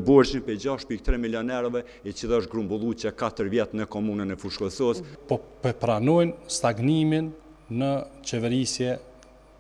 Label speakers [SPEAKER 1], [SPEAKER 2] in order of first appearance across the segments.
[SPEAKER 1] borxhin prej 6.3 milion eurove i cili është grumbullu që 4 vjet në komunën e Fushë Kosovës.
[SPEAKER 2] Po e pranojnë stagnimin në qeverisje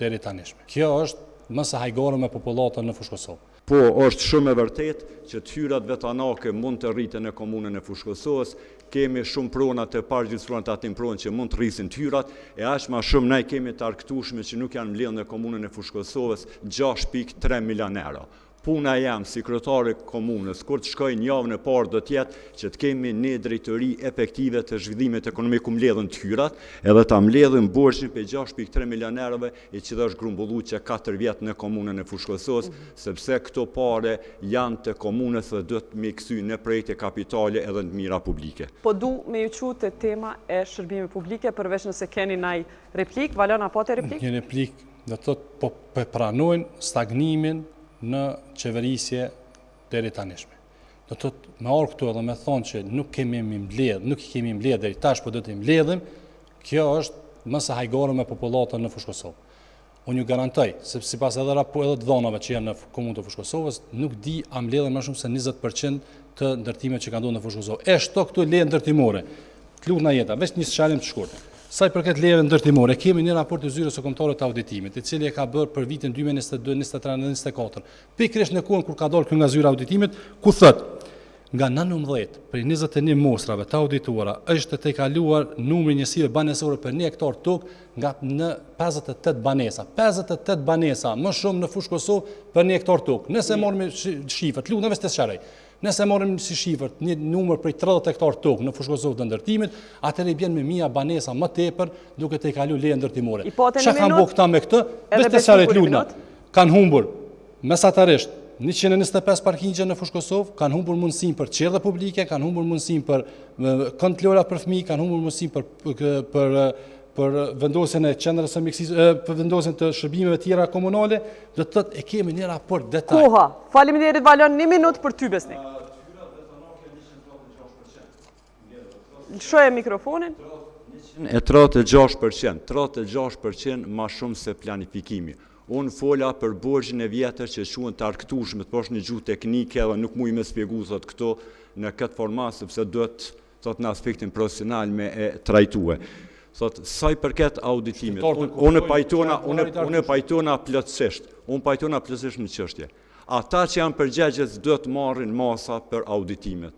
[SPEAKER 2] deri tanishme. Kjo është më se hajgare me popullatën në Fushë Kosovë.
[SPEAKER 1] Po, është shumë e vërtetë që të hyrat vetanake mund të rriten në komunën e Fushë Kosovës, kemi shumë prona të paregjistruara në tatim pronë që mund të rrisin të hyrat, e aq ma shumë ne kemi të arkëtueshme që nuk janë mbledhur në komunën e Fushë Kosovës 6.3 milion euro. Puna jem si kryetar e komunës, kur të shkoj në javën e parë do të jetë që të kemi një drejtori efektive të zhvillimit ekonomik ku mbledhen të hyrat, edhe ta mbledhim borxhin prej 6.3 milion eurove, i cili është grumbullu që 4 vjet në komunën e Fushë Kosovës, sepse këto pare janë të komunës dhe duhet me i kthy në projekte kapitale edhe në të mira publike.
[SPEAKER 3] Po du me ju qu te tema e shërbime publike, përveç nëse keni naj replik. Valon, a po te replik?
[SPEAKER 2] Një replik, do të thotë, po e pranojnë stagnimin në qeverisje deri tanishme. Do të thotë, me ardhë këtu edhe me thonë që nuk kemi mi mbledh, nuk i kemi mbledh deri tash, po do t'i mbledhim, kjo është më se hajgare me popullatën në Fushë Kosovë. Unë ju garantoj, se sipas edhe rapo edhe të dhonave që janë në komunë të Fushë Kosovës, nuk di a mbledhen më shumë se 20% të ndërtimeve që kanë ndodhur në Fushë Kosovë. E shto këtu leje ndërtimore. Të lutna jeta, veç një sqarim të shkurtër. Sa i përket lejeve ndërtimore, kemi një raport të zyrës së kombëtare të auditimit, i cili e ka bërë për vitin 2022, 23 dhe 24. Pikërisht në kohën kur ka dalë ky nga zyra e auditimit, ku thotë nga 19 prej 21 mostrave të audituara është tejkaluar numri i njësive banesore për 1 hektar tokë nga në 58 banesa. 58 banesa më shumë në Fushë Kosovë për 1 hektar tokë. Nëse marrim shifrat, lutem veç të sqaroj. Nëse marrim si shifër një numër prej 30 hektar tokë në Fushë Kosovë të ndërtimit, atëherë i bjen me mija banesa më tepër duke tejkalu leje ndërtimore. Çka kanë bërë këta me këtë? Veç të sqaroj lutna. Kanë humbur mesatarisht 125 parkingje në Fushë Kosovë, kanë humbur mundësinë për çerdhe publike, kanë humbur mundësinë për kënd lojra për fëmijë, kanë humbur mundësinë për për për vendosjen e qendrës së mjekësisë, për vendosjen të shërbimeve tjera komunale, do të thotë e kemi një raport detaj.
[SPEAKER 3] Koha, faleminderit Valon, një minutë për ty Besnik. Lëshoje mikrofonin.
[SPEAKER 1] E 36%, 36% ma shumë se planifikimi. Unë fola për borxhin e vjetër që quhen të arkëtueshme, po është një gjuhë teknike dhe nuk muj me spjegu thot këto në këtë format, sepse duhet thot në aspektin profesional me e trajtue. Thot, sa i përket auditimit, unë pajtona, unë, unë pajtona plotësisht, unë pajtona plotësisht në çështje. Ata që janë përgjegjës duhet marrin masa për auditimet.